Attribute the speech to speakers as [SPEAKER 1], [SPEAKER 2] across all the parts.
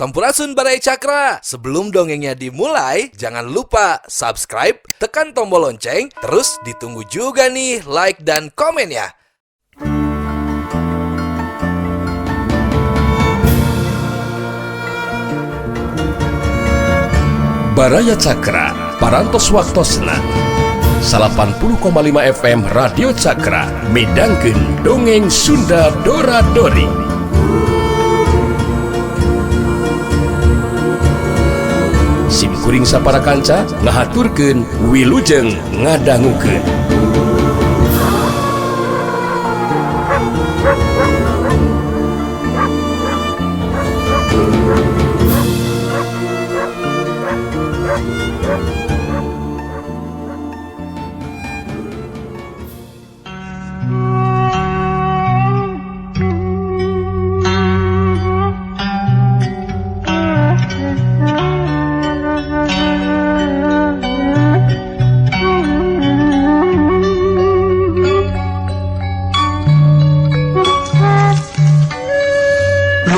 [SPEAKER 1] Sampurasun Baraya Cakra. Sebelum dongengnya dimulai, jangan lupa subscribe, tekan tombol lonceng, terus ditunggu juga nih like dan komennya.
[SPEAKER 2] Baraya Cakra, Parantos Waktosna 80,5 FM Radio Cakra midangkeun dongeng Sunda Dora Dori. Sim kuring sapara kanca ngahaturkeun wilujeng ngadangukeun.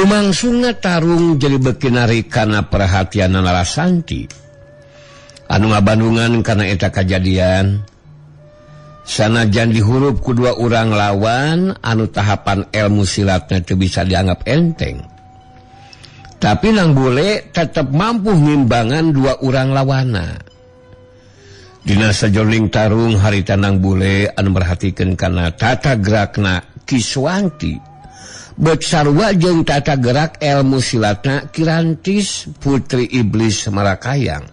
[SPEAKER 3] Lumangsungna tarung jadi beuki narik kana perhatian Narasanti anu ngabandungan kana eta kajadian. Sanajan dihurup ku dua urang lawan anu tahapan ilmu silatna teu bisa dianggap enteng, tapi Nang Bule tetep mampu ngimbangan dua urang lawana. Dina sajoling tarung harita Nang Bule anu merhatikeun kana tata gerakna Kiswanti bet sarua jeung tata gerak ilmu silatna Kirantis putri iblis Marakayang.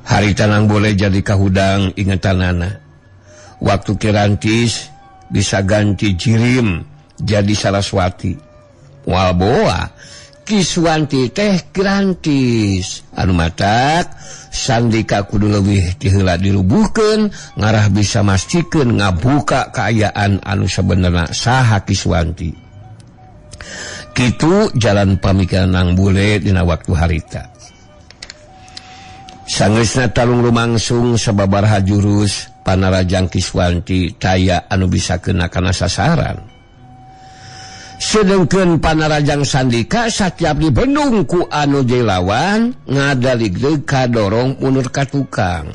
[SPEAKER 3] Harita Nang Bule jadi kahudang ingetanana waktu Kirantis bisa ganti jirim jadi Saraswati. Moal boa Kiswanti teh Kirantis anu matak Sandika kudu leuwih ti heula dirubuhkeun ngarah bisa mastikeun ngabuka kaayaan anu sabenerna saha Kiswanti. Kitu jalan pamikiran Nang Bule dina waktu harita. Sangeusna tarung lumangsung sababaraha jurus panarajang Kiswanti taya anu bisa kena kana sasaran. Sedengkeun panarajang Sandika satiap dibendung ku anu jelawan ngadaligdeug kadorong mundur ka tukang.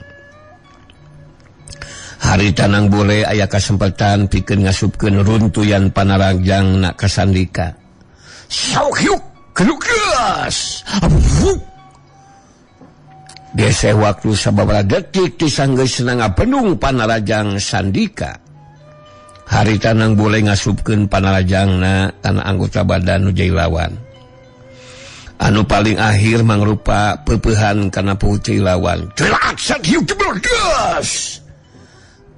[SPEAKER 3] Harita Nang Bule aya kasempatan pikeun ngasupkeun runtuyan panarajang na ka Sandika. Sok yuk kelukas. Geseh waktu sababaraha detik ti sanggeusna ngabendung panarajang Sandika. Harita Nang Bule ngasupkeun panarajangna kana anggota badan nu jadi lawan. Anu paling akhir mangrupa peupehan kana putri lawan.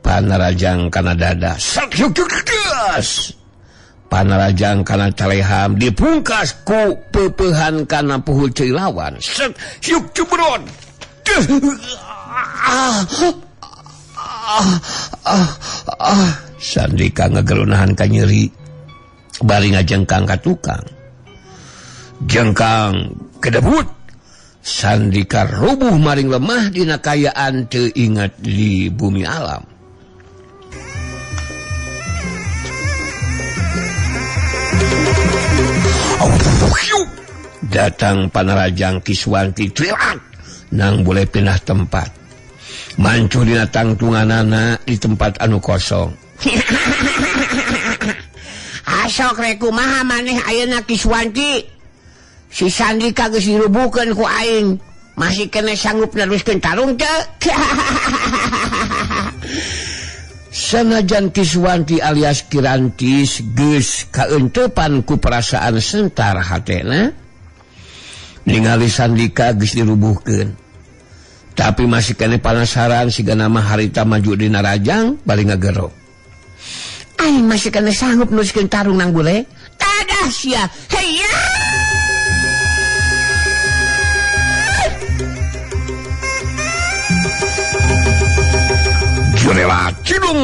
[SPEAKER 3] Panarajang kana dada. Panarajang kana caleham dipungkas ku peupehan kana putri lawan. Sandika ngegerunahan ka nyeri bari ngajengkang ka tukang. Jengkang kedebut. Sandika rubuh maring lemah dina kayaan teu inget di bumi alam. Datang panarajang Kiswanti teriak. Nang Bule pindah tempat. Mancu dina tangtunganana di tempat anu kosong. Asok rek kumaha maneh ayeuna Kiswanti? Si Sandika geus dirubuhkeun ku aing. Masih kene sanggup neruskeun tarung teu? Sanajan Kiswanti alias Kirantis geus kaeuntepan ku perasaan sentar hatena, ningali Sandika geus dirubuhkeun. Tapi masih kene panasaran siga nama harita maju dina rajang bari ngagero. Aing masih kene sanggup nuskeun tarung Nang Bule. Tadah sia. Heya. Jurela cidung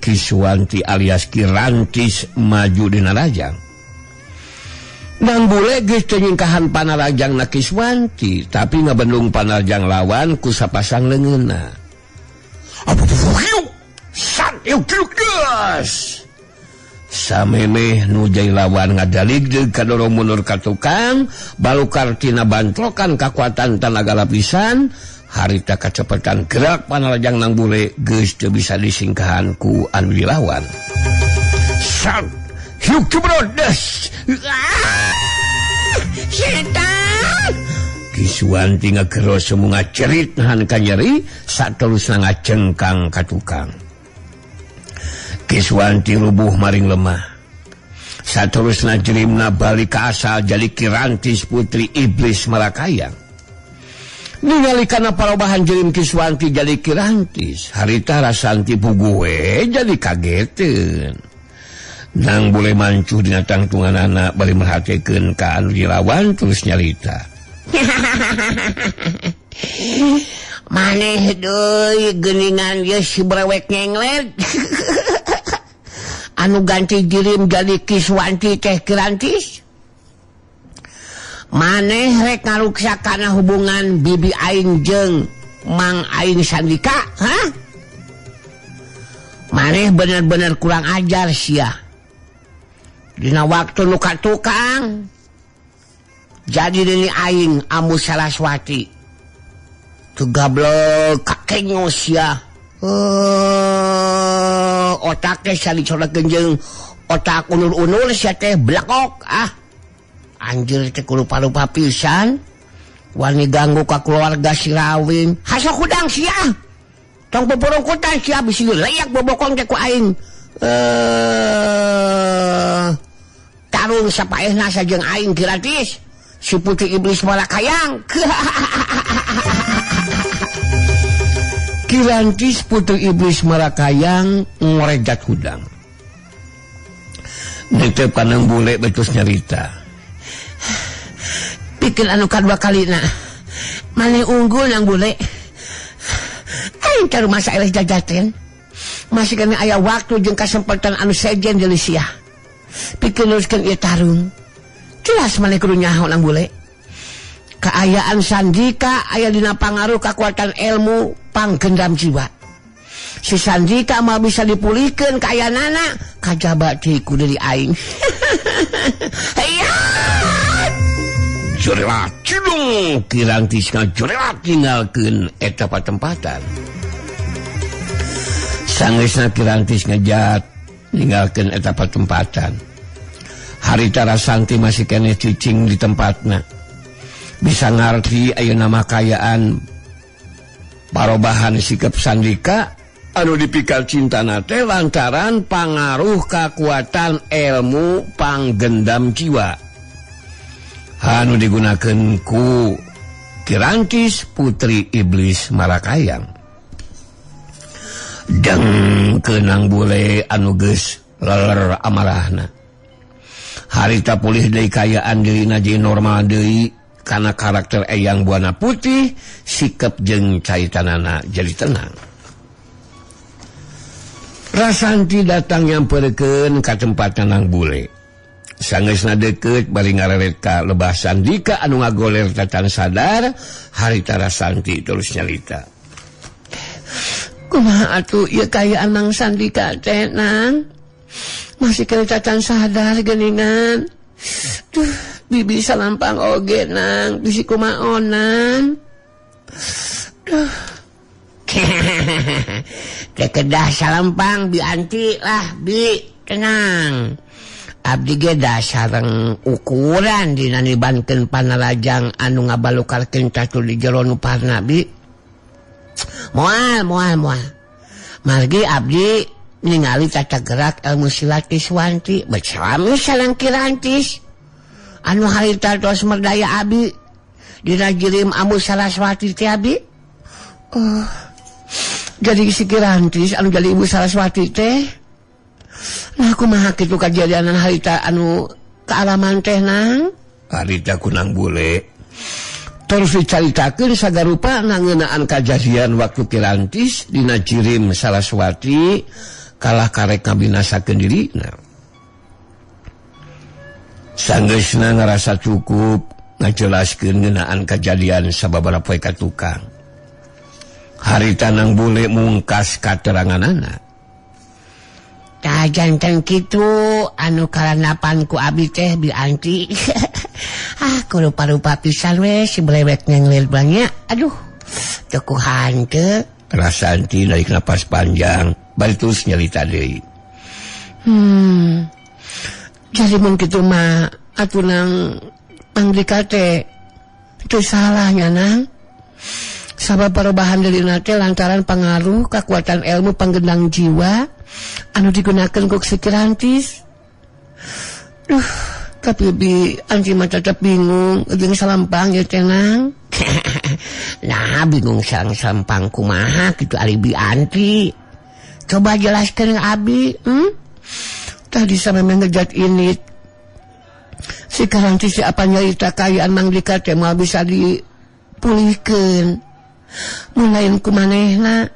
[SPEAKER 3] Kiswanti alias Kirantis maju dina rajang. Nang Bule geus teu nyingkahan panarajang na Kiswanti, tapi ngabendung panarajang lawan ku sapasang leungeunna. Samemeh nu jadi lawan ngadaligdeug kadorong mundur ka tukang balukar tina bantrokan kakuatan tanaga lapisan harita kacepetan gerak panalajang Nang Bule geus teu bisa disingkahan ku anu dilawan. Sat hiuk cebrodes. Setan Kiswanti ngagero semunga cerit nahan kanyeri saterusna ngacengkang ka tukang. Kiswanti rubuh maring lemah. Saterusna jerimna balik ka asal jadi Kirantis putri iblis Marakayang. Ningali kana parobahan jerim Kiswanti jadi Kirantis, harita Rasanti puguwe jadi kageteun. Nang Bule mancuh dina tangtunganana bari merhatikeun ka anu dilawan terus nyarita.
[SPEAKER 4] Maneh deui geuningan ieu si brewek nyenglet. Anu ganti jirim jadi Kiswanti teh Kirantis. Maneh rek ngaruksak kana hubungan bibi aing jeung Mang aing Sandika, hah? Maneh bener-bener kurang ajar sia. Dina waktu nu ka tukang jadi dini aing Ambu Saraswati. Teu gablek kakenyo sia. Otak teh salicolekeun jeung otak unur-unur sia teh blekok ah. Anjir teh kurupa-rupa pisan. Wani ganggu ka keluarga si Rawing. Hasok hudang sia. Tong pupurungkutan sia bisi leyak bobokong teh ku aing. Tarung sapaehna sajeng aing gratis. Si putri iblis Marakayang.
[SPEAKER 3] Kirantis putri iblis Marakayang ngorejat hudang. Netep kanang Bule betus nyarita.
[SPEAKER 4] Pikir anu kadua kalina. Maneh unggul Nang Bule. Aing ka rumah saeleh jajaten. Masih kena aya waktu jeung kasempatan anu sejen deui sia. Pikir neruskeun ieu tarung. Jelas maneh kudu nyaho Nang Bule. Kaayaan Sandika aya dina pangaruh kakuatan ilmu panggendam jiwa. Si Sandika mah bisa dipulihkeun kaayaanana kajaba deui ku deui aing.
[SPEAKER 3] Jorelat cidung Kirantis ngajorelat ninggalkeun eta patempatan. Sangeusna Kirantis ngejat ninggalkeun eta patempatan. Harita Rasanti masih keneh cicing di tempatna. Bisa ngarti ayeuna mah kayaan parobahan sikap Sandika anu dipikal cintana teh lantaran pangaruh kakuatan ilmu panggendam jiwa anu digunakeun ku Kirantis putri iblis Marakayang. Deng keunang Bule anu geus leler amarahna. Harita pulih deui kayaan dirina jeung normal deui kana karakter Eyang Buana Putih, sikap jeung caitanana jadi tenang. Rasanti datang nyamperkeun ka tempat Nang Bule. Sangeusna deukeut bari ngareret ka lebah Sandika anu ngagoler tacan sadar, harita Rasanti terus nyalita.
[SPEAKER 4] Kumaha atuh ieu kaayaan Mang Sandika teh Nang? Masih kena tacan sadar geuningan. Duh, bibi salampang oge Nang, bisi kumaonan. Duh. Teh kedah salampang bi anti lah bi, tenang. Abdi ge dasareng ukuran dina nibankeun panarajang anu ngabalukarkeun catur di jero nu parna bi. Moal moal moal. Margi abdi ningali tata gerak ilmu silat Kiswanti bersami sareng Kirantis. Anu harita tos merdaya abi dina jirim Ambu Saraswati teh abi. Oh, jadi si Kirantis anu jadi Ibu Saraswati teh. Nah kumaha kitu kajadianan harita anu kaalaman teh Nang?
[SPEAKER 3] Harita kunang Bule. Terus dicaritakeun sagarupa nangeunaan kajadian waktu Kirantis dina jirim Saraswati kalah karek ngabinasakeun dirina. Sanggeusna ngarasa cukup ngajelaskeun ngeunaan kajadian sababaraha poe ka tukang. Harita Nang Bule mungkas kateranganana.
[SPEAKER 4] Tah janten kitu anu karanapan ku abi teh Bi Anti. Ah, ku rupa-rupa pisan we si belewek nyenglir banyak. Aduh, teu ku hanteu.
[SPEAKER 3] Rasanti narik napas panjang, bari terus nyarita deui.
[SPEAKER 4] Jadi mun kitu mah atuh nang Mangdika teh teu salah nya nang. Sabab perubahan dirina teh lantaran pangaruh kekuatan ilmu panggendang jiwa anu digunakan ku si Kirantis. Duh, tapi Bi Anti mah tetep bingung jeung salampang ieu teh nang. Nah, bingung sareng salampang kumaha kitu ari Bi Anti. Coba jelaskeun ka abi, Tadi sampe ngejat ini si Kirantis si apa nyarita kaayaan Mangdika teh moal bisa dipulihkeun. Mun lain ku manehna.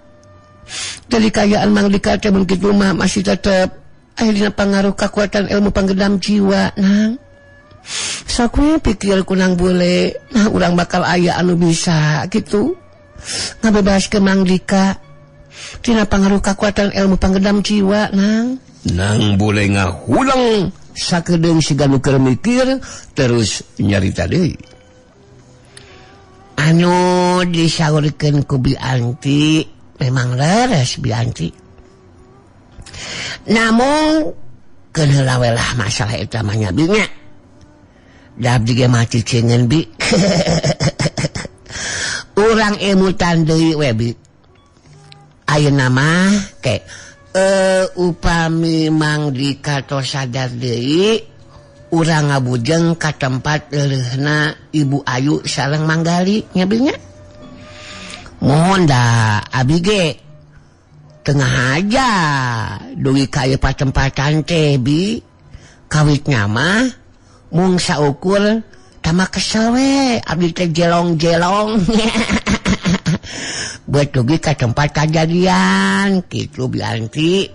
[SPEAKER 4] Jadi kaayaan Mangdika teh mun kitu mah masih tetep aya dina pangaruh kakuatan ilmu panggendam jiwa nang. Sok we pikir ku nang bule, nah urang bakal aya anu bisa gitu ngabebaskeun Mangdika tina pangaruh kakuatan ilmu panggendam jiwa nang.
[SPEAKER 3] Nang bule ngahulang sakedeung siga nu keur mikir terus nyarita deui.
[SPEAKER 4] Anu disaurkeun ku Bi Anti memang leres Bi Anti. Namun keun heula we lah masalah eta mah nya Bi nya. Da abdi ge mah cicingeun Bi. Urang emutan deui we Bi. Ayeuna mah ke upami Mangdika tos sadar deui urang ngabujeng ka tempat leuleuhna Ibu Ayu sareng Manggali nya Bi nya. Mohon da abi ge tengah aja dugi ka ieu patempatan teh Bi. Kawitnya mah mung saukur tama kesel we abdi teh jelong-jelong. Buat dugi ka tempat kajadian kitu Bi Anti.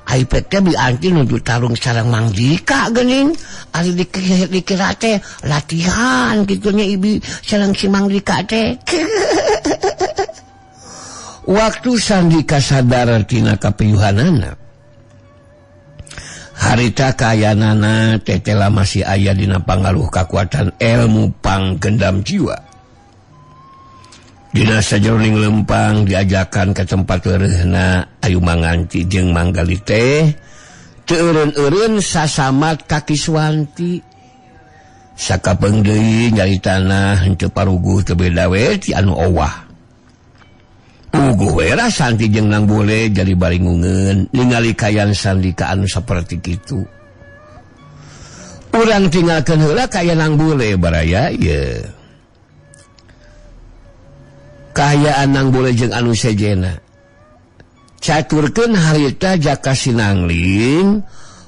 [SPEAKER 4] Ai teh Bi Anti nuju tarung sareng Mangdika geuning. Ari dikira teh latihan kitu nya ibi sareng si Mangdika teh.
[SPEAKER 3] Waktu Sandika sadar tina kapiyuhanana, harita kayanana tetela masih aya dina pangaruh kakuatan ilmu panggendam jiwa. Dina sajeroning lempang diajakan ke tempat leureuhna Ayu Manganti jeung Manggali teh teu eureun-eureun sasamat ka Kiswanti. Sakapeung deui nyaritana henteu paruguh teu beda we ti anu owah. Uguh we Santi jeung Nang Bule jadi baringungeun ningali kayan Sandika anu saperti kitu. Urang tinggalkeun heula kayan Nang Bule baraya ieu. Kahayaan Nang Bule jeung anu sejena. Caturkeun harita Jaka Sinangling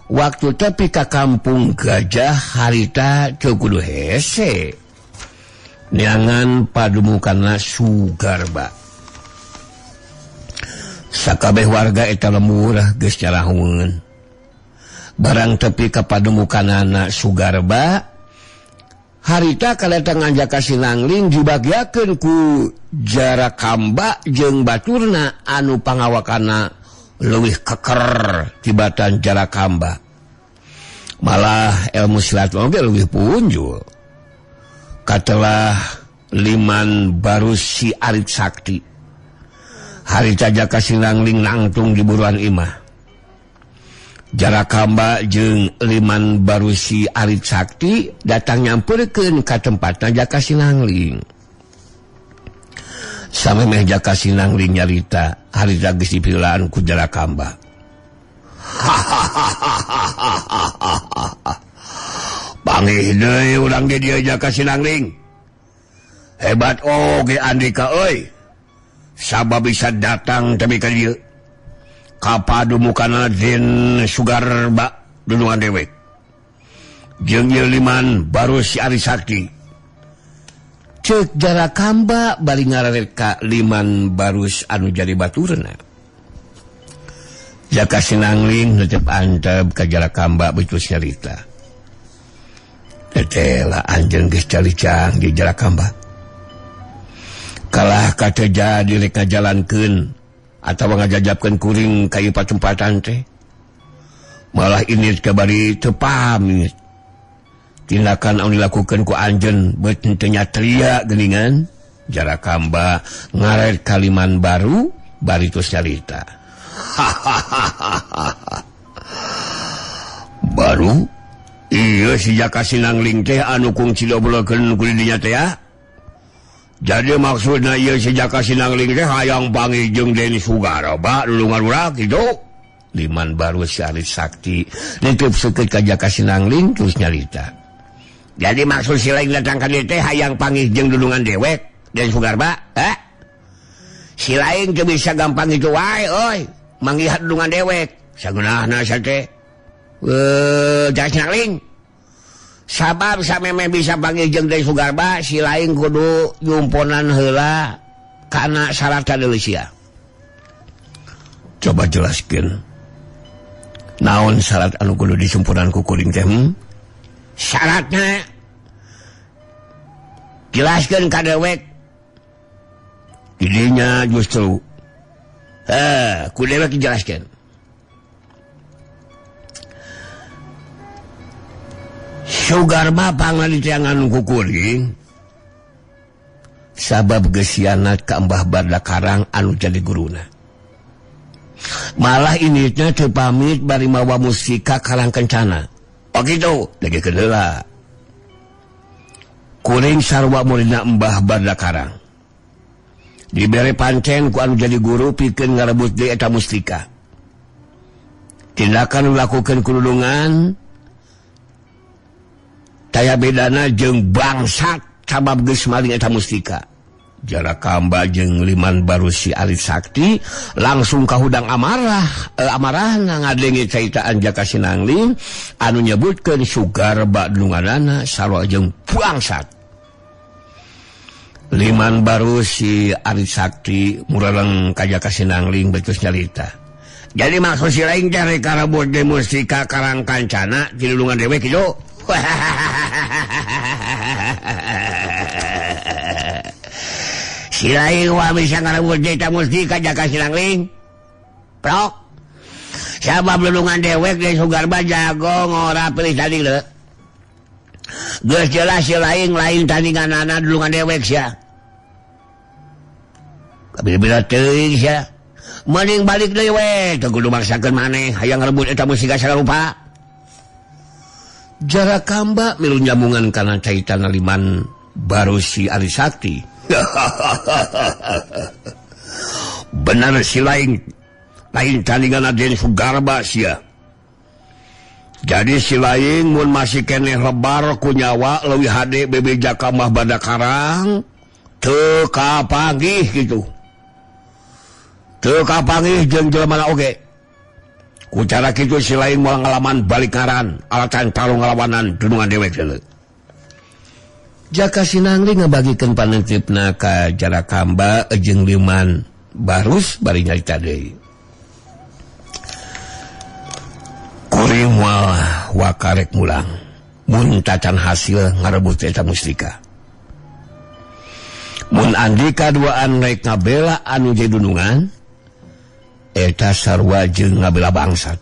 [SPEAKER 3] waktu tepi ka kampung Gajah harita teu kudu hese. Neangan padumukanna Sugarba. Sakabeh warga eta lembur geus nyarahungeun. Barang tepi ka padumukanana Sugarba, harita kadatangan Jaka Sinangling dibagiakeun ku Jarakamba jeung baturna anu pangawakana leuwih keker tibatan Jarakamba. Malah ilmu silat oge leuwih punjul. Katelah liman baru si Arit Sakti. Harita Jaka Sinangling nangtung di buruan imah. Jarakamba jeung liman baru si Arit Sakti datang nyamperkeun ka tempatna Jaka Sinangling. Samemeh Jaka Sinangling nyarita harita geus dipilaan ku Jarakamba. Pangih deui urang di dieu Jaka Sinangling. Hebat oge andika euy. Sabab bisa datang tepi ka dieu. Kapadumukana Den Sugarba dunungan dewek. Jeung ieu liman baru si Ari Sakti. Ceuk Jarakamba bari ngararet ka liman barus anu jadi baturna. Jaka Sinangling netep antep ka Jarakamba betus nyarita. Tetela anjeun geus calicang di Jarakamba. Kalah kateja direk ngajalankeun atawa ngajajabkeun kuring ka ieu patempatan teh. Malah ini kabari teu pamit. Tindakan anu dilakukeun ku anjeun beut teu nyatria geuningan. Jarakamba ngaret kaliman baru bari tos nyarita. Baru iya si Jaka Sinangling teh anu kungsi doblekeun ku dinya teh ya. Jadi maksudna ieu si Jaka Sinangling teh hayang panggih jeung Den Sugarba lulungan urang kitu. Liman baru si Alit Sakti nitip seukeut ka Jaka Sinangling terus nyarita. Jadi maksud si lain datang ka dieu teh hayang panggih jeung dulungan dewek Den Sugarba, eh? Si lain teu bisa gampang itu wae euy, manggihan dulungan dewek. Sageunahna sia teh. Jaka Sinangling. Sabab sameme bisa panggih jeung Den Sugarba, si lain kudu nyumponan heula kana syarat deui sia. Coba jelaskeun. Naon syarat anu kudu disumponan ku kuring teh? Syaratna jelaskeun ka dewek. Idinya justru ku dewek dijelaskeun. Sugarba pangalitiangan ku kuring sabab gesianat ka Mbah Barda Karang anu jadi guruna. Malah initnya teu pamit bari mawa mustika Karang Kencana. Oh kitu, lagi kedeula. Kuring sarua muridna Mbah Barda Karang. Dibere pancen ku anu jadi guru pikeun ngarebut deui eta mustika. Tindakan dilakukeun kululungan taya bedana jeung bangsat sabab geus maling eta mustika. Jarakamba jeung Liman baru si Alit Sakti langsung kahudang amarah amarahna ngadenge caitaan Jaka Sinangling anu nyebutkeun Sugarba dulunganana sarua jeung bangsat. Liman baru si Alit Sakti murareng ka Jaka Sinangling betus nyarita. Jadi maksud si lain teh rek karebut deui mustika Karang Kancana ti dulungan dewek kitu. Si lain wah bisa ngarebut deui ta mustika Jaka Sinangling. Prok. Sabab lulungan dewek deui Sugarba jago ngora pilih tanding leuh. Geus jelas si lain lain tandinganana dulungan dewek sia. Kabila-bila teuing sia. Mending balik deui we, teu kudu maksakeun maneh hayang ngarebut eta mustika sarupa. Jarakamba milu nyambungan kana caitana Liman baru si Alit Sakti. Benar si lain lain tandingan Den Sugarba sia. Jadi si lain mun masih keneh lebar ku nyawa leuwih hade bebe Jaka Mbah Barda Karang teu kapanggih kitu. Teu kapanggih jeung jelema oge. Ku cara kitu si lain moal ngalaman balik ngaran alatan tarung ngalawanan dunungan dewek deuleu. Jaka Sinangling ngabagikeun panentipna ka Jarakamba jeung Liman Barus bari nyarita deui. Kuring moal wakarek mulang mun tacan hasil ngarebut eta mustika. Mun andika duaan rek ngabela anu jadi dunungan eta sarua jeung ngabela bangsat.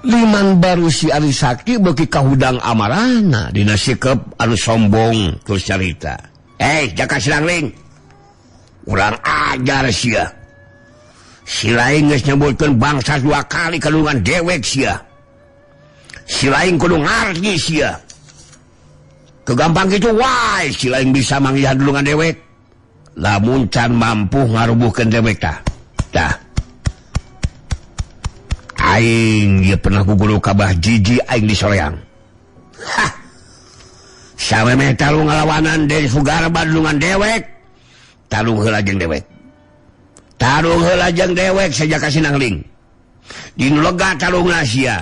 [SPEAKER 3] Liman baru si Alit Sakti beuki kahudang amarahna dina sikep anu sombong terus carita. Jaka Sinangling, urang ajar sia. Si lain geus nyebutkeun bangsa dua kali kalungan dewek sia. Si lain kudu ngarti sia. Kegampang kitu wae si lain bisa manggihan dulungan dewek. Lamun can mampu ngarubuhkeun dewek tah. Tah. Aing ieu pernah guguru ka Bah Jiji aing disoreang. Hah. Samemeh tarung ngalawanan Den Sugarba dulungan dewek, tarung heula jeung dewek. Tarung heula jeung dewek sa Jaka Sinangling. Dinu lega tarungna sia.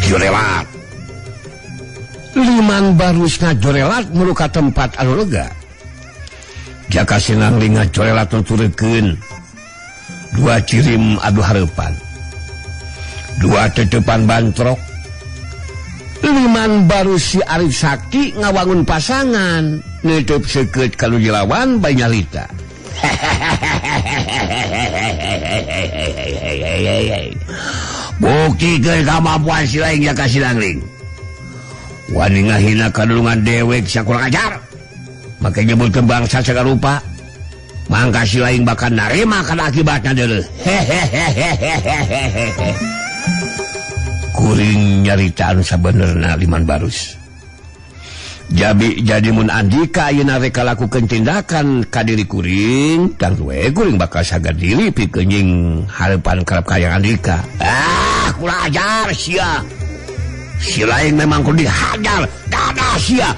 [SPEAKER 3] Jorelat. Liman barus ngajorelat meluka tempat anu lega. Jaka Sinangling ngajorelat nuturkeun dua cirim adu hareupan. Dua tetepan bantrok. Liman baru si Arif Sakti ngawangun pasangan nutup seukeut ka nu dilawan bari nyalita. Buktikeun kamampuan si lain Jaka Sinangling. Wani ngahina kadulungan dewek sia kurang ajar. Make nyebutkeun bangsa sagarupa. Mangka si lain bakal narima kana akibatna deuleuh. Hehehehehehe. Kuring nyarita anu sabenerna Liman Barus. Jadi mun Andika ayeuna rek lakukeun tindakan ka diri kuring, tangtu we kuring bakal sagar diri pikeun nying hareupan karep kayang Andika. Ah, kurang ajar sia. Si lain memang kudu dihajar. Dadah sia.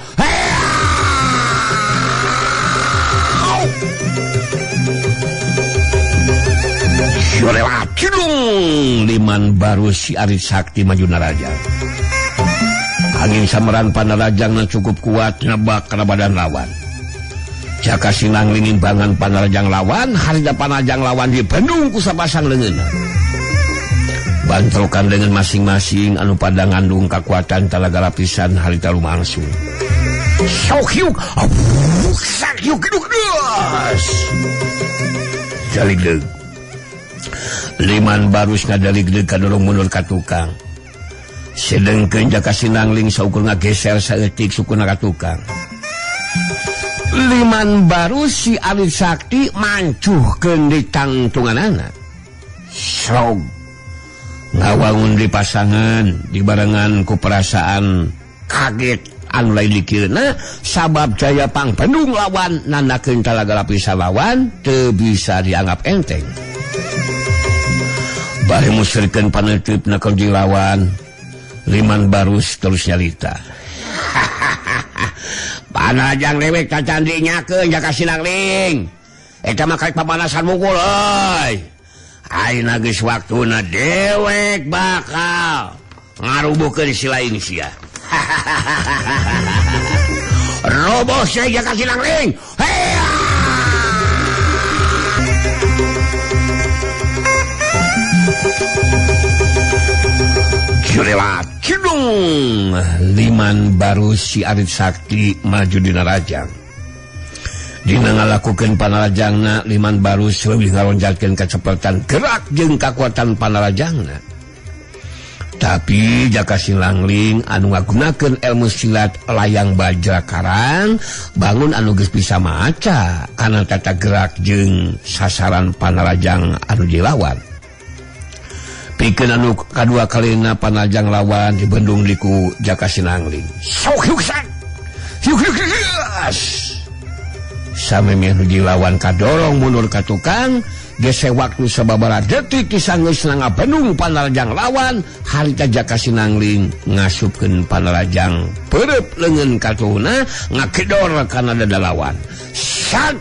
[SPEAKER 3] Cidung Liman Barus si Arif Sakti maju naraja. Angin sameran panarajangna cukup kuat nebak kana badan lawan. Jaka Sinangling nimbangan panarajang lawan, harita panarajang lawan dibendung ku sapasang leungeunna. Bantrokan dengan masing-masing anu pada ngandung kakuatan talaga lapisan harita lumangsung. Sok yuk, sak yuk das. Jaligdeug. Liman Barus ngadaligdeug kadorong mundur ka tukang. Sedengkeun Jaka Sinangling saukur ngageser saeutik sukuna ka tukang. Liman Barus si Arif Sakti mancuhkeun di tangtunganana. Srog ngawangun di pasangan dibarengan ku perasaan kaget anu lain dikirna sabab jaya pangpendung lawan nandakeun talaga lapisan lawan teu bisa dianggap enteng. Bari musrikeun paneuteup na ka lawan. Liman Barus terus nyalita. Panajang dewek cacandi nyakeun Jaka Sinangling. Eta mah karek pamanasan mukul euy. Ayeuna geus waktuna dewek bakal ngarubuhkeun si lain sia. Roboh sia Jaka Sinangling. Heya! Jurelat cidung Liman Barus si Arif Sakti maju dina rajang. Dina ngalakukeun panarajangna Liman Barus leuwih ngaronjatkeun kacepetan gerak jeung kakuatan panarajangna. Tapi Jaka Sinangling anu ngagunakeun ilmu silat layang bajra karang bangun anu geus bisa maca kana tata gerak jeung sasaran panarajang anu dilawan. Pikeun anu kadua kalina panajang lawan dibendung diku Jaka Sinangling. Sok yuksan. Yuk. Samemeh nu dilawan kadorong mundur ka tukang, gese waktu sababaraha detik kisah geus ngabendung panarajang lawan, harita Jaka Sinangling ngasupkeun panarajang peureub leungeun katuhna ngagedor kana dada lawan. Sat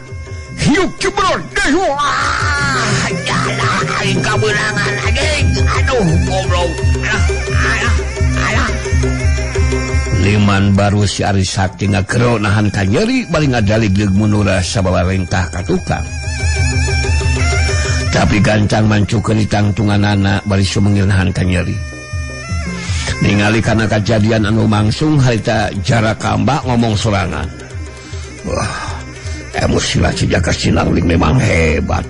[SPEAKER 3] hiuk jebrot deh. Wah, jalan aing kabeunangan anjing. Aduh, goblok. Alah, alah, alah. Liman Barus si Arif Sakti ngagero nahan ka nyeri bari ngadaligdeug mundur sababa rengkah ka tukang. Tapi gancang mancukeun ditangtunganana bari sumengil nahan ka nyeri. Ningali kana kajadian anu mangsung harita Jara Kamba ngomong sorangan. Wah, emosi si Jaka Sinangling memang hebat.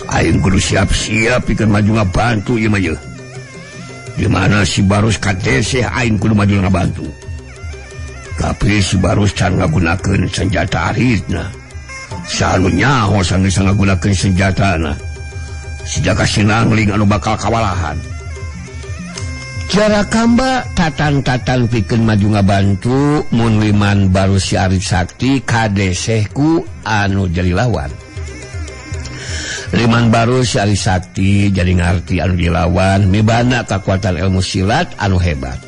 [SPEAKER 3] Aing kudu siap-siap pikeun maju ngabantu ieu mah yeuh. Di mana si Barus kadeseh aing kudu maju ngabantu. Tapi si Barus can ngagunakeun senjata aritna. Salu nyaho sanggeus ngagunakeun senjatana. Si Jaka Sinangling anu bakal kawalahan. Jara Kamba tatan-tatan pikeun maju ngabantu mun Liman Barus si Arif Sakti kadeseh ku anu jadi lawan. Liman Barus si Arif Sakti jadi ngarti anu dilawan mibana kakuatan ilmu silat anu hebat.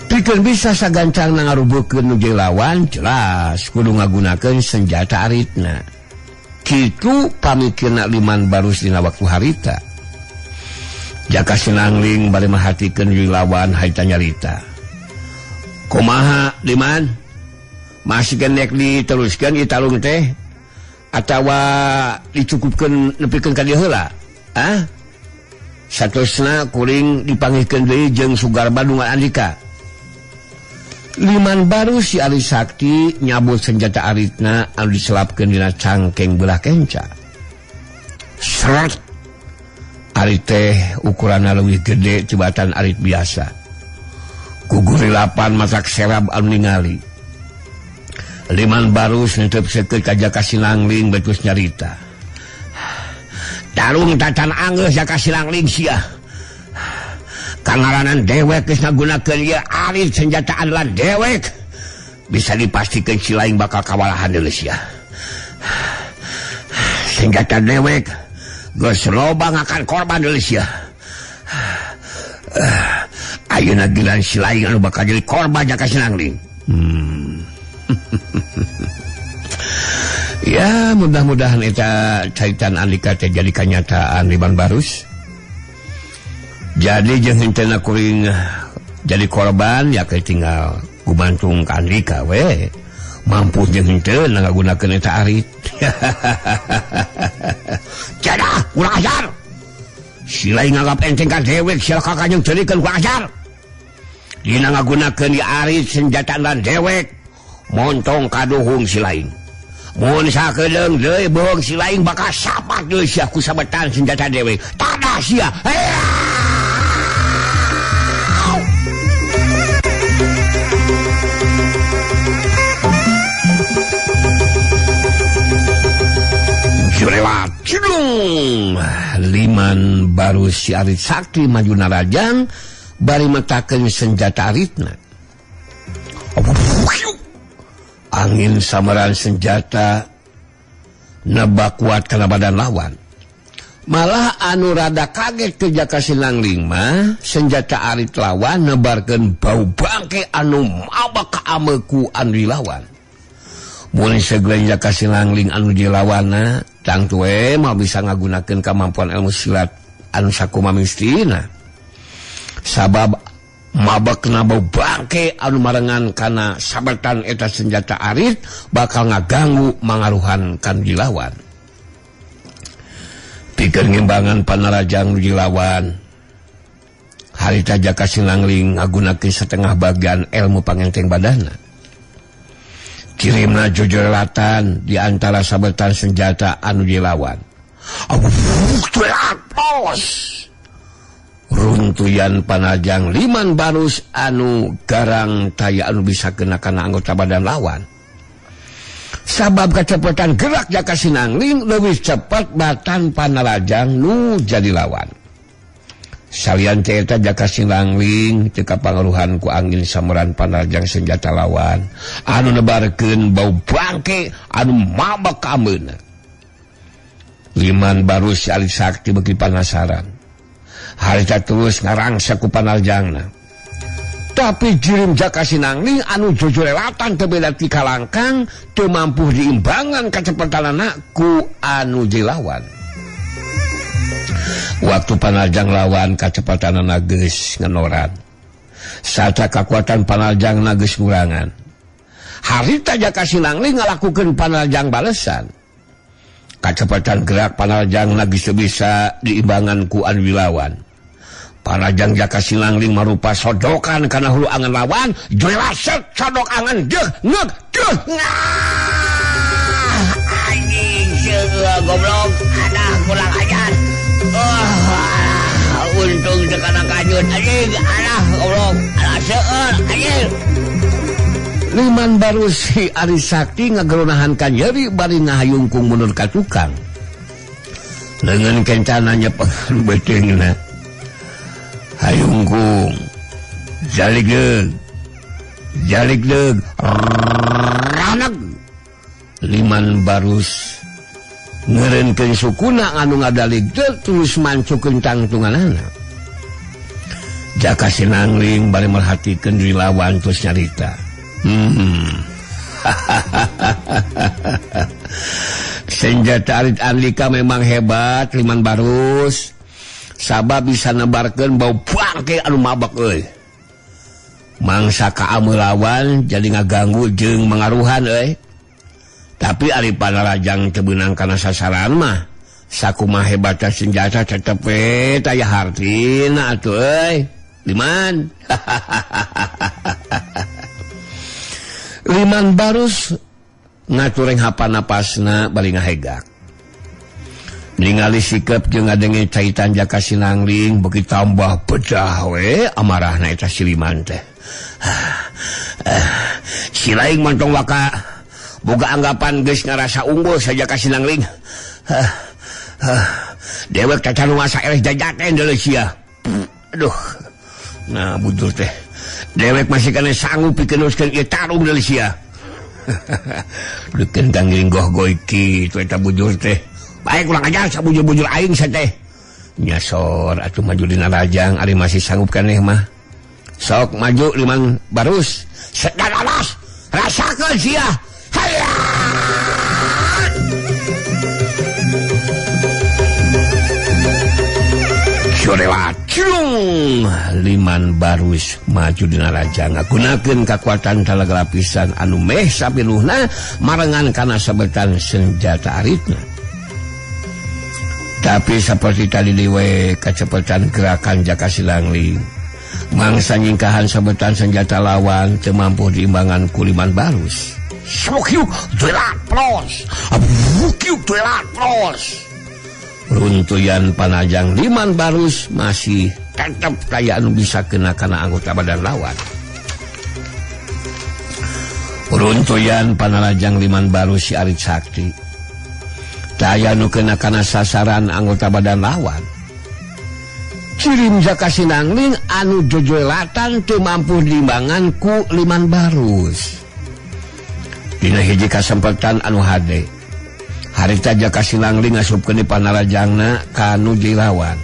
[SPEAKER 3] Pikeun bisa sagancang ngarubuhkeun nu dilawan jelas kudu ngagunakeun senjata aritna. Kitu pamikirna Liman Barus dina waktu harita. Jaka Sinangling bari merhatikeun dilawan harita nyarita. Kumaha Liman? Masih kenek diteruskeun ieu tarung teh? Atawa dicukupkeun nepikeun ka dieu heula? Hah? Saterusna kuring dipanggihkeun deui jeung Sugarba Dungan Andika. Liman Barus si Ari Sakti nyabut senjata aritna anu diselapkeun dina cangkeng belah kenca. Seret. Arit teh ukuranna leuwih gede tibatan arit biasa. Kugurilapan matak serab anu ningali. Liman Barus netep seukeut ka Jaka Sinangling betus nyarita. Tarung tacan anggeus Jaka Sinangling sia. Kangaranan dewek geus ngagunakeun ieu arit senjata andalan dewek. Bisa dipastikan si lain bakal kawalahan deui sia. Senjata dewek geus loba ngakan korban deui sia. Ayeuna giliran si lain anu bakal jadi korban Jaka Sinangling. Ya, mudah-mudahan eta caitan Andika teh jadi kanyataan Liman Barus. Jadi jeung henteu kuring jadi korban ya tinggal gumantung ka Andika we. Mampu jeung henteu ngagunakeun eta arit. Jadah, kurang ajar. Si lain nganggap enteng ka dewek sia ka kanjeng ceurikeun kurang ajar. Dina ngagunakeun di arit senjata lan dewek montong kaduhung si lain. Mun sakedeung deui bohong si lain bakal sapat deui sia ku sabetan senjata dewek. Tadah sia. Jurewat cilung. Liman Barus si Arit Sakti maju narajang bari metakeun senjata aritna. Angin samaran senjata nebak kuat kana badan lawan. Malah anu rada kaget ke Jaka Sinangling mah senjata arit lawan nebarkeun bau bangke anu mabak ka ameku anu dilawan. Mun seglen Jaka Sinangling anu dilawanna tangtu we mah bisa ngagunakeun kemampuan ilmu silat anu sakumaha mistina. Sabab mabekna bau bangke anu marengan kana sabetan eta senjata arit bakal ngaganggu mangaruhan kan dilawan. Pikeun ngimbangan panarajang nu dilawan, harita Jaka Sinangling ngagunakeun setengah bagian ilmu pangenteng badana. Kirimna jujurlatan di antara sabetan senjata anu dilawan. Runtuyan panajang Liman Barus anu garang taya anu bisa kena kana anggota badan lawan. Sabab kecepatan gerak Jaka Sinangling lebih cepat batan panarajang nu jadi lawan. Salian eta Jaka Sinangling teu kapangaruhan ku angin sameran panarajang senjata lawan anu nebarkeun bau bangke anu mabek ka ameuna. Liman Barus Ali Sakti beuki panasaran. Harita terus ngarangsa ku panarjangna. Tapi jirim Jaka Sinangling anu jujurelatan teu beda ti kalangkang teu mampu diimbangan kacepetanana ku anu dilawan. Waktu panarjang lawan kacepatanana geus ngenoran. Saca kakuatan panarjangna geus ngurangan. Harita Jaka Sinangling ngalakukeun panarjang balesan. Kacepatan gerak panarjangna geus teu bisa diimbangan ku anu dilawan. Panarjang Jaka Sinangling marupa sodokan kana hulu angan lawan, jelaset sodok angan deuh ngeuk deuh. Ngah! Anjing seueuh goblok, adah kurang ajar. Oh, untung teu kana kanyut anjing, alah goblok, alah seueur anjing. Liman Barus si Ari Sakti ngageronahan ka nyeri bari ngahayungkung mundur ka tukang. Leungeun kencana nyepengan beuteungna. Hayungkung jalik deug jalik deug raneg. Liman Barus ngeureunkeun sukuna anu ngadalig deug terus mancukeun tangtunganana. Jaka Sinangling bari merhatikeun diri lawan terus nyarita. Senjata arit Andika memang hebat Liman Barus. Sabab bisa nebarkeun bau bangke anu mabek euy. Mangsa ka ameul lawan jadi ngaganggu jeung mangaruhan euy. Tapi ari panarajang teu beunang kana sasaran mah Sakumaha hebatan senjata tetep we taya hartina atuh euy. Liman. Liman Barus ngatureng hapan napasna bari ngahegak. Ningali sikep jeung ngadenge caitan Jaka Sinangling beuki tambah pecah we amarahna eta si Liman teh. Si laing mantong waka boga anggapan geus ngarasa unggul sa Jaka Sinangling. Dewek cacan masa eleh jajaten deuleu sia. Aduh. Nah bujur teh. Dewek masih kana sanggup pikeun neruskeun ieu tarung deuleu sia. Dukeun kanggiring goh-goy kitu eta bujur teh. Baik kurang ajar sabujur-bujur aing sia teh. Nyasor atuh maju dina rajang ari masih sanggup keneh mah. Sok maju Liman Barus. Sedan alas rasakeun sia. Hayya. Cilung Liman Barus maju dina rajang ngagunakeun kakuatan talaga lapisan anu meh sapinuhna marengan kana sabetan senjata aritna. Tapi seperti tadi diwe kacepetan gerakan Jaka Sinangling mangsa nyingkahan sabetan senjata lawan teu mampu diimbangan ku Liman Barus. Sokyuk duelat plos. Abukyuk duelat plos. Runtuyan panajang Liman Barus masih tetep kaya anu bisa kena kana anggota badan lawan. Runtuyan panalajang Liman Barus si Arit Sakti daya nu kena kana sasaran anggota badan lawan. Cirim Jaka Sinangling anu jojolatan teu mampu diimbangan ku Liman Barus. Dina hiji kasempatan anu hade harita Jaka Sinangling ngasupkeun di panarajangna ka nu lawan.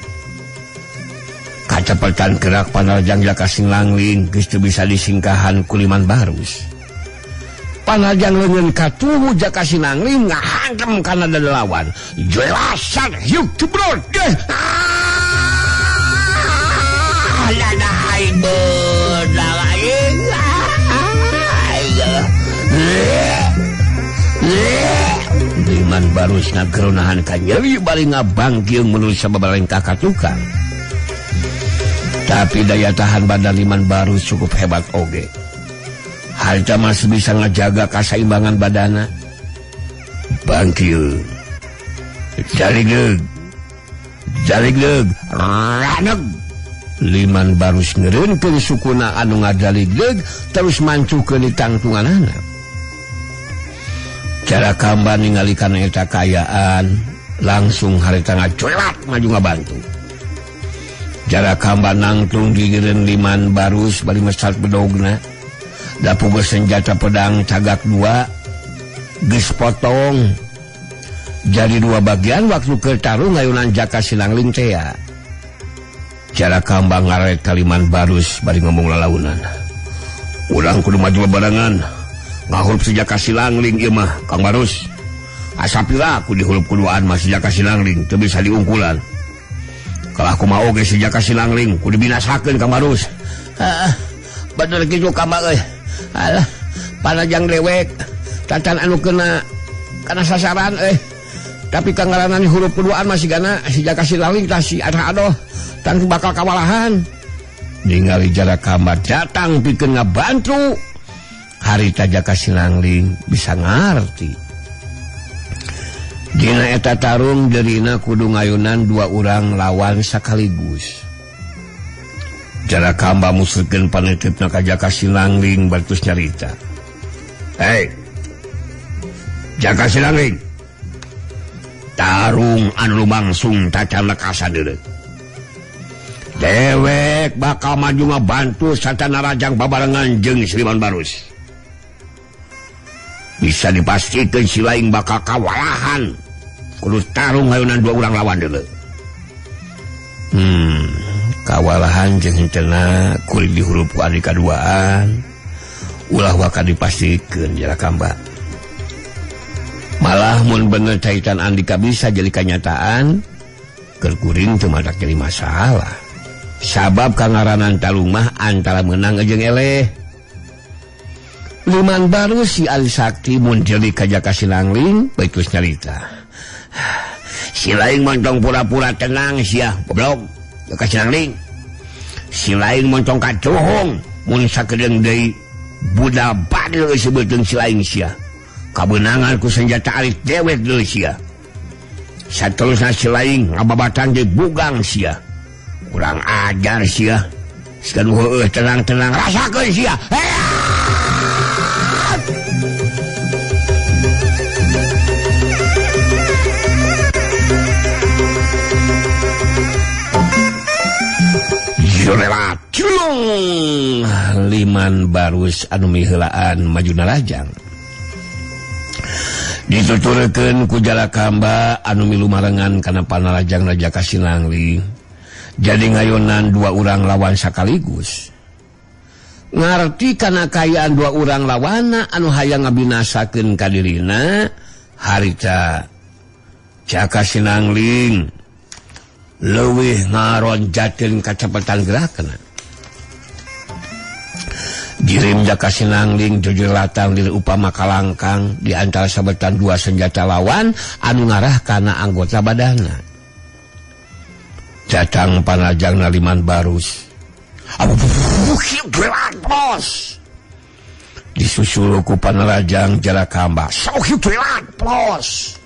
[SPEAKER 3] Kacepetan gerak panarajang Jaka Sinangling geus teu bisa disingkahan ku Liman Barus. Panarajang leungeun katuhu Jaka Sinangling ngahantem kana dada lawan. Jelasan hiuk jebrot geus. Ah, dada aing beunang aing. Liman Barus ngageronahan ka nyeri bari ngabangkiung menurut sababalengkah ka tukang. Tapi daya tahan badan Liman Barus cukup hebat oge. Harita masih bisa ngajaga kasaimbangan badana. Bangkiung. Jaligleg. Jaligleg. Raneg. Liman Barus ngereunkeun sukuna anu ngadaligleg terus mancukeun di tangtunganana. Cara kamba ningali kana eta kaayaan langsung harita ngacolat maju ngabantu. Cara kamba nangtung digireun Liman Barus bari mesat bedogna. Dapuga senjata pedang cagak dua geus potong. Jadi dua bagian waktu keur tarung ngayunan Jaka Sinangling tea. Cara kamba ngaret ka Liman Barus bari ngomong lalaunan. Urang kudu maju babarengan. Ngahurup si Jaka Sinangling ieu mah Kang Barus. Asa pira aku dihurup kuduaan mah si Jaka Sinangling teu bisa diungkulan. Kalah kumaha oge si Jaka Sinangling kudu dibinasakeun Kang Barus. Heeh. Bener kitu Kang euy. Alah, panajang dewek tacan anu kena kana sasaran euy. Tapi kang ngaranan hurup kuduaan mah sigana si Jaka Sinangling tah si adoh tangtu bakal kawalahan. Ningali Jaka Kamba datang pikeun ngabantu. Harita Jaka Sinangling bisa ngarti. Dina eta tarung derina kudu ngayunan dua urang lawan sekaligus. Jaka Kamba musrikeun panitipna ka Jaka Sinangling batus nyarita. Hei, Jaka Sinangling, tarung anu lumangsung tacan lekasan deuleu. Dewek bakal maju ngabantu satana rajang babarengan jeung si Liman Barus. Bisa dipastikan si lain bakal kawalahan. Kudu tarung ngayunan dua urang lawan deuleu. Kawalahan jeung hentena kulit dihurup ku adi kaduaan. Ulah waka dipastikeun Jaka Kamba. Malah mun bener caitan Andika bisa jadi kanyataan, keur kuring teu matak jadi masalah. Sabab kangaranan talung mah antara menang jeung eleh. Liman Barus si Ali Sakti mun jadi ka Jaka Sinangling bae terus nyarita. Si lain montong pura-pura tenang sia, goblok. Jaka Sinangling. Si lain montong kacuhung mun sakedeung deui budak badil sebeuteung si lain sia. Kabeunangan ku senjata alit dewek deui sia. Saterusna si lain ngababatan deui bugang sia. Kurang ajar sia. Siga nu heueuh tenang-tenang rasakeun sia. Jurelat culung Liman Barus anu miheulaan maju narajang. Dituturkeun ku Jalakamba anu milu marengan kana panarajang Raja Kasinangling. Jadi ngayonan dua urang lawan sakaligus. Ngarti kana kaayaan dua urang lawana anu hayang ngabinasakeun ka dirina harita Jaka Sinangling leuwih ngaronjakeun kacepetan gerakna. Jirim Jaka Sinangling jujurlatan diri upama kalangkang di antara sabetan dua senjata lawan anu ngarah kana anggota badana. Datang panajangna Liman Barus. Plos. Disusul ku panarajang Jalakamba. Plos.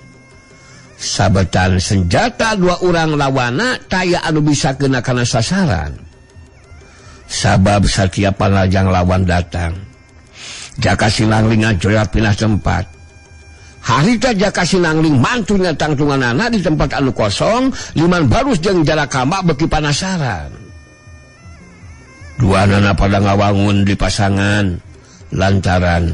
[SPEAKER 3] Sabetan senjata dua urang lawana taya anu bisa kena kana sasaran. Sabab setiap panajang lawan datang, Jaka Sinangling ngajoyat pindah tempat. Harita Jaka Sinangling mantunya tangtunganana di tempat anu kosong, Liman Barus jeung Jalakamba beki panasaran. Dua nana pada ngawangun di pasangan lantaran